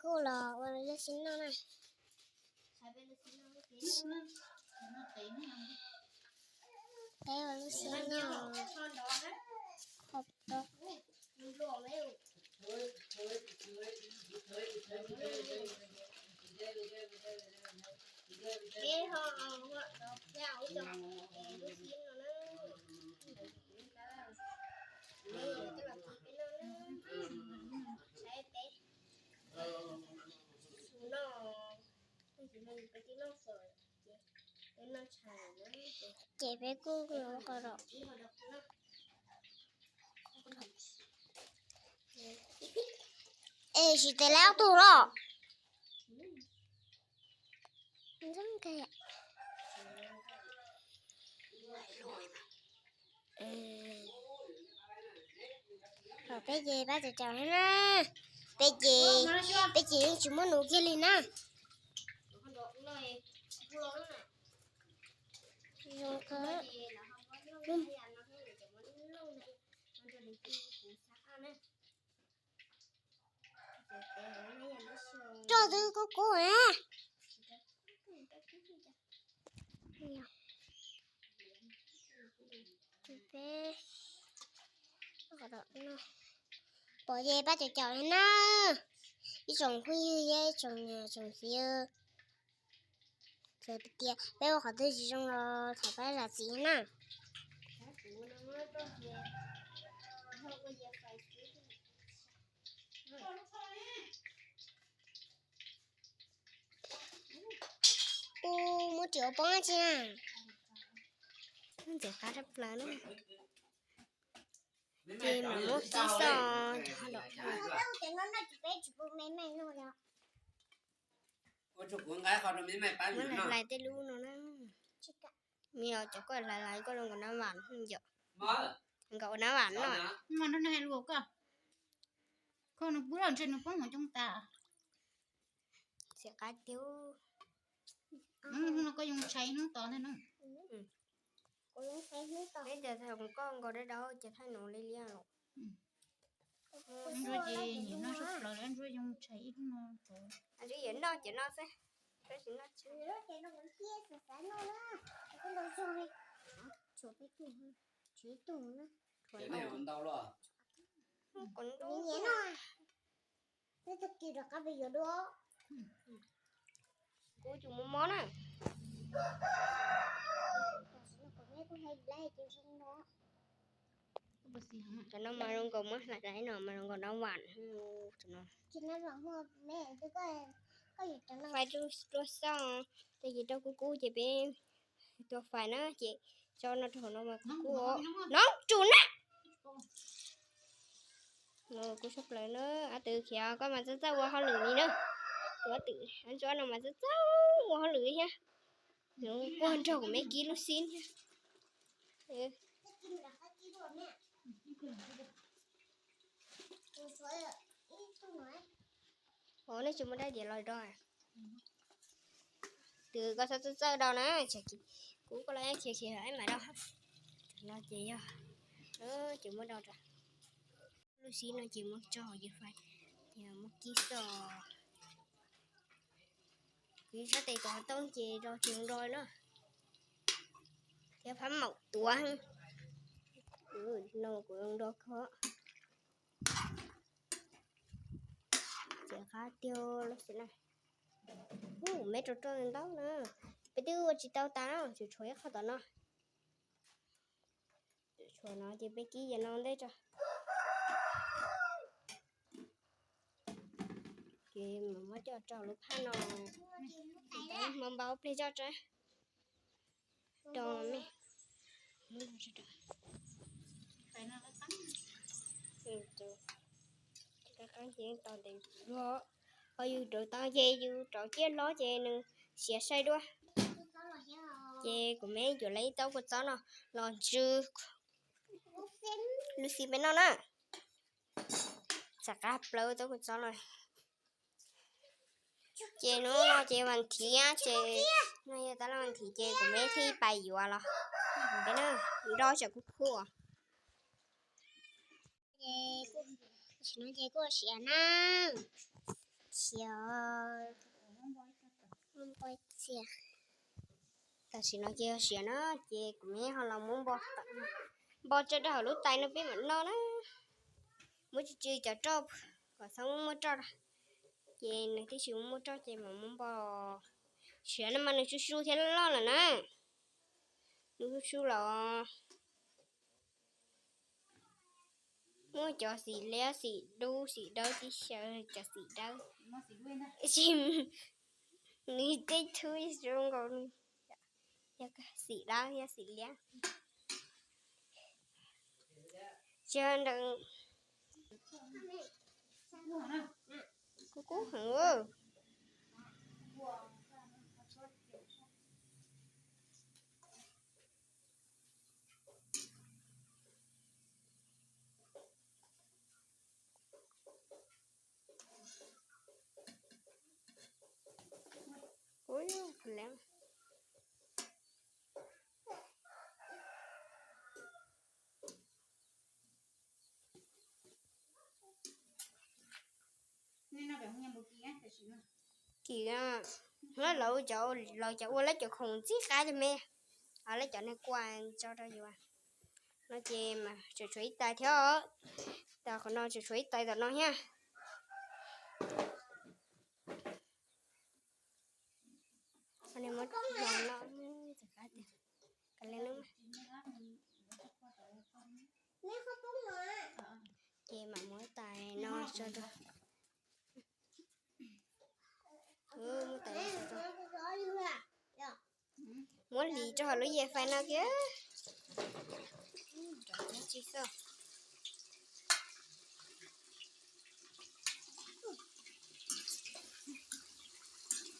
Kuj los ua lub xim noj na. Peb ua lub xim noj. Ces peb kuj qos los. Es tsis tes lawm ob tug los. Peb ces pab caum caum thiab na. Peb ces, peb ces yeej tsis muab nuv kiag li na. Zoo kawg. Coj twb kub kub na. Peb pom ces pab caum caum li na. Ib tsoom phooj ywg thiab ib tsoom niam tsoom txiv, txawm tias peb ua qhov twg tsis zoo los thov pab zam txim na. Ub, muab riam ua poob tsi na. Ntxim qab tshaj plaws na. Ces mam muab kib xoj rau hauv los. Muab hlais hlais tej lub no na. Me os, cov koj hlais hlais koj zoo nkaus nab vam yom. Nkaus ua nab vam no. Koj no pub los ntshe nws poob hauv coob tas. Txiv qab tiag. Hnub no koj yoo tshais hnub tod ntag no. Peb tias thaum koj nkaus dawb dawb ces thaij nuv li liaj los. Ntsuab ces nim no sab plaws lawm, Ntsuab yoo tshais ib hnub no. Ntsuab yuav noj ces noj xwb, tab sis noj tsis. Kuv tug kis rov qab pem yuav dua. Kuv tsis mus mob na. Cov no mas zoo nkaus muab hlais hlais no mas zoo nkaus nab vam. Fais rau xoj, tab sis rau kub kub ces peb tua fais na ces tso no rau hauv no mas kub kub. No tsum na. Kub tshaj plaws na, ob tug khiav koj mas txawj txawj ua hauj lwm li na. Tus ob tug Ntsuab no mas txawj txawj ua hauj lwm thiab. Nws quaj nrog kuv me kib lub xib thiab. Ov, nej tsis muaj dab diav los do. Tus koj txhob txawj txawj do na, kub koj los khiav khiav ib mas do. No ces yog, ces muab do rau. Lub xib no ces muab tso hauv ces fais, ces muab kib xoj. Kuv sab tes tom tooj ces do tsis do na. Thiab phab maum tuav. No kuv do kho. Txiv qab tiag lub xib na. Ub, me rau rau ntau na. Peb twb ua tsis tau tas na, tseem tshuav ib qho tom no. Tshuav no ces peb kib yam no ntej tso. Ces mam muab coj rau lub phab no. Hmo npau pliag coj tso. Rau me. Qab qab ces to ntev luaj. Ho yus rauv taws ces yus rauv ciaj hlob ces nws siav sai dua. Ces kuv me yuav lawv ib taub kua txob no los ntsw lub xib peb noj na. Txav qab plaws taub kua txob no. Ces hnub no ces vas thiv ces, no yog tab laj vas thiv ces kuv me thiaj pais yuav los. Peb na, nroj tsam kuv khuam. Tam sim no ces kuj siav na. Tam sim no ces yog siav no ces kuv me ho los muab npo, npo tso rau hauv lub tais no peb mam noj na. Muab tsw tsw cov roj kom txhob muaj roj, ces nws twb tsis muaj roj ces mam muab npo. Siav no mas nws su su thiab loj loj na. Nws su su los muaj cov xim liab xim dub xim dawb tib xyaw, cov xim dawb, nws tej thwb zoo nkaus, xim dawb yog xim liab. Ntawd kub kub heev. Kim, lawv cov, lawv cov ua lawv cov khoom ntxim qab li me, lawv cov neeg kua tso rau yus no ces mas tseem tshuav ib tais thiab, tas qhov no tseem tshuav ib tais tom no thiab. Muab no, ces mam muab tais no tso rau. Muab hliv rau hauv lub yam fais no kiag.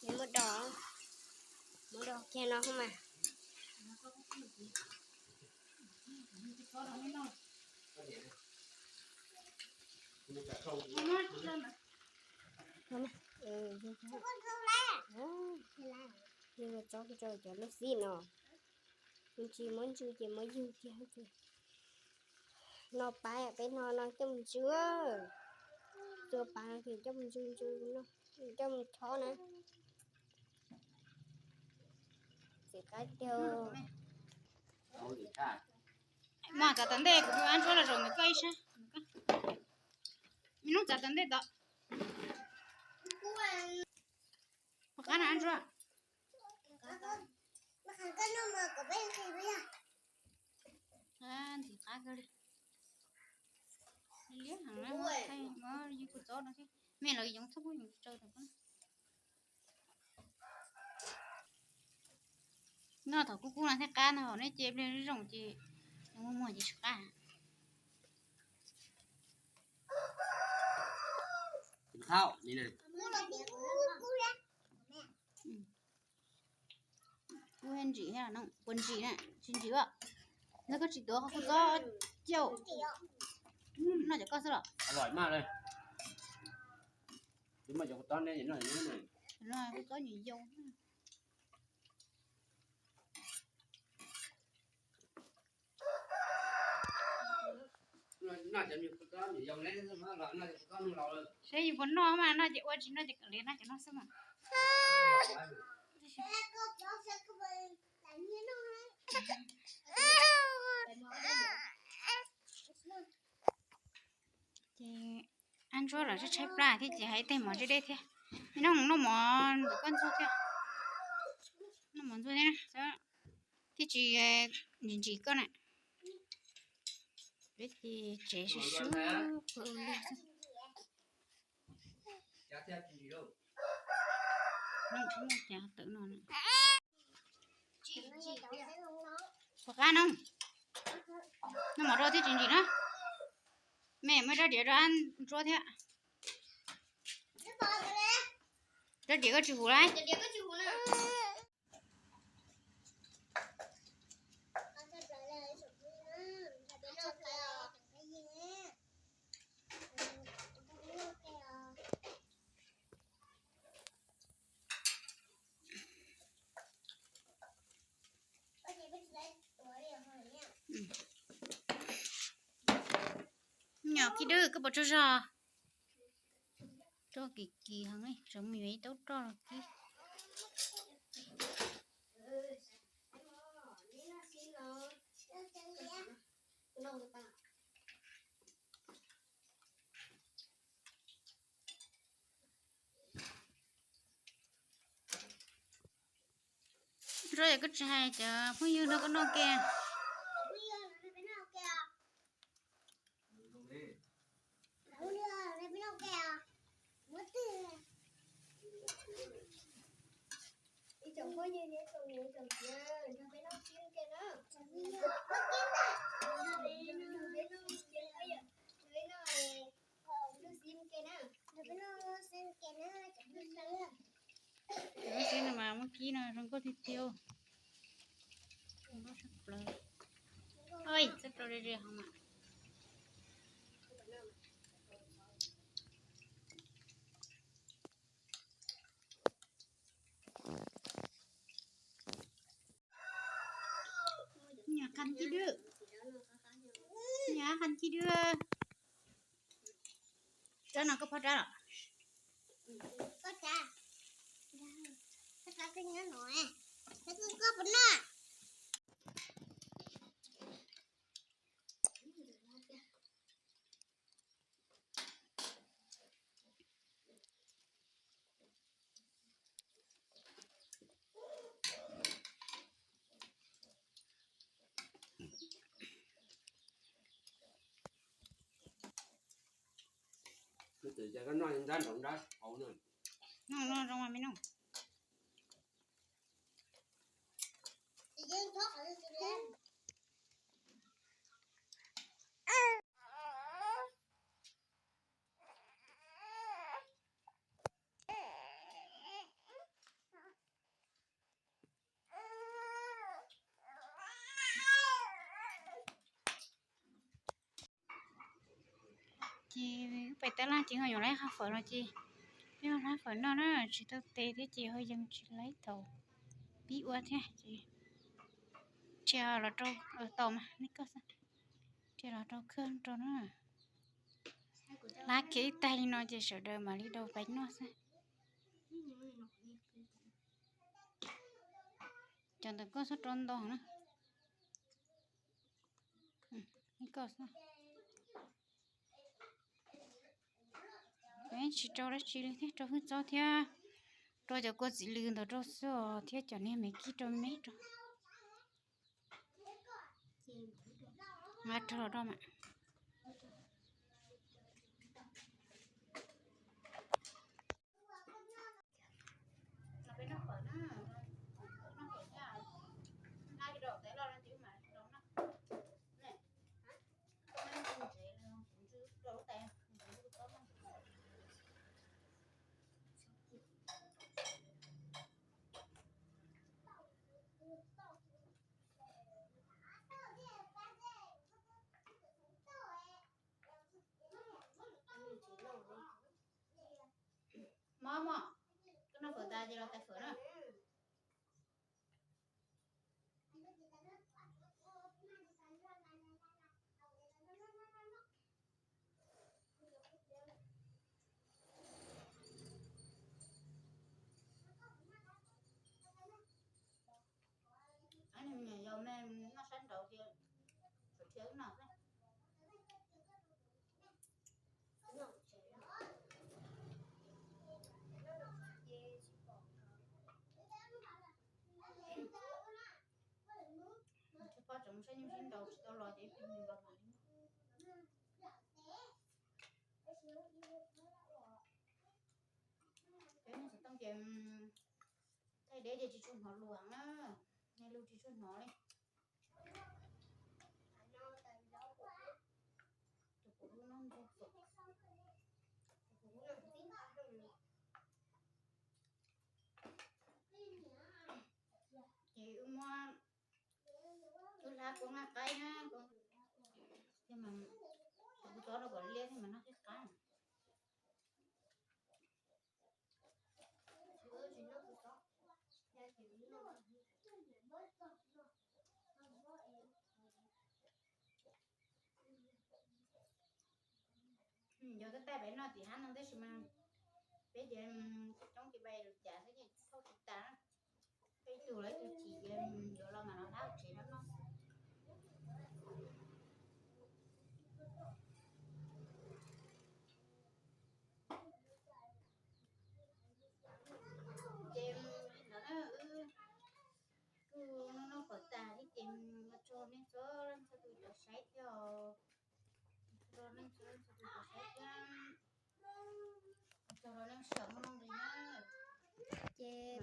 Muab do, muab do kiag no mas. Yeej ua txob rau cov lub xib no, tsis muab ntsw ces muab yug kiag. No pab peb no no coj mus ntsw, tua pab no ces coj mus ntsw ntsw no, coj mus chob na. Txiv qab tiag. Mas kav tom ntej kuv ua ntsuab los zaum ntawm koj ib sab. Me nub txav tom ntej tod. Qab na ntsuab. Ntxim qab kawg li. Liab heev na, muab yug kua txob no thiab. Me lawv yoov txhob pub yoov tsaws rau. Noj thaum kub kub no thiaj qab, noj hauv nej ce pliag zoo ces muag muag ces tsis qab. Kub ntsim thiab no, puas ntsim na? Tsis ntsim a. Nov koj tsis tuav qhov kua txob ciaj, noj cov koj xwb los? Kua txob nyuam yau. Saib yus puas noj mas, noj ces ua, tsis noj ces kam li, noj ces noj xwb mas. Ces ab ntsuab los tshaib tshaib plab thiab ces hais tej mov deb deb thiab. Noj, noj mov ntxuav koj ntxuag thiab. Noj mov ntxuag thiab, thiaj tsis ntsim ntsim koj na. Peb ces tsev sib sub ua li xwb. Cas tawm no. Puas qab no? Noj mov rau thiab tsis ntsim na. Me muab rab riam rau ab ntsuab thiab. Rab riam koj tsis huv lawm. Nyom kib dwb koj puas tsaug zog? Roj kim kim heev, tseem mus yuav ib taub roj los kib. Roj yog koj tsis hais cov phooj ywg nrog koj noj ke. Cov xwb no mas muab kib no zoo nkauj tiag tiag. Oj, txhob rau ze ze hov mas. Nyuam qas ci dwb, nyuam qas ci dwb. Rab no koj phob rab los? Phob rab, phob rab koj nyob no, koj koj puas noj? Noj no zoo mas me noj. Ces pem tab laj ces ho yuav laib qhov fawm los ces peb ho hlab fawm noj na, tsis tau tes thiab ces ho yees tsis laib thaum pib ua thiab ces rhiav los rau tau mas nej koj xwb, rhiav los rau khawb rau na. Hlab kiag ib tag li no ces sawv daws mam li rau pais noj xwb. Cov ntawm koj txhob rau ntau na. Koj xwb. Tsis rau dab tsi li thiab, rau hwj txob thiab rau cov kua txiv lws ntawd rau xwb os, thiab cov niag me kib rau me rau. Nqa rau los rau mas. Mog mog, koj noj fawm tas ces los tais fawm na. Yog me noj sab nraud ces rhiav wb noj xwb. Tsis pom tseem saib nyuj sib nraus tsis tau los ces ib pliag nws los mam li. Peb xov tooj ces thaij deb ces tsis tshua hnov lus heev na, nej lus tsis tshua hnov li. Ces wb muab, wb hlab kua nqaij qaib na, thiaj mas, kuv txob rau kom liab thiaj mas noj thiaj qab. Yog tab tais peb noj tim hab no tab sis mas Peb ces coob coob ces pais lwm cas xwb ces thauj tsis tas. Peb ib tug los ib tug chim ces yuav los mam los hab tsev no no. Ces li ntawd na, wb kuj noj noj pom tas thiab ces ua tsaug nej txhua leej txhua tus cov saib thiab os. Ua tsaug rau nej txhua leej txhua tus cov saib thiab. Ua tsaug rau nej sawv daws mloog li na. Ces peb,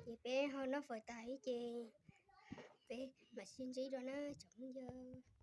ces peb ho noj fawm tas ib ces peb mam sib ntsib dua na tsoom phooj ywg.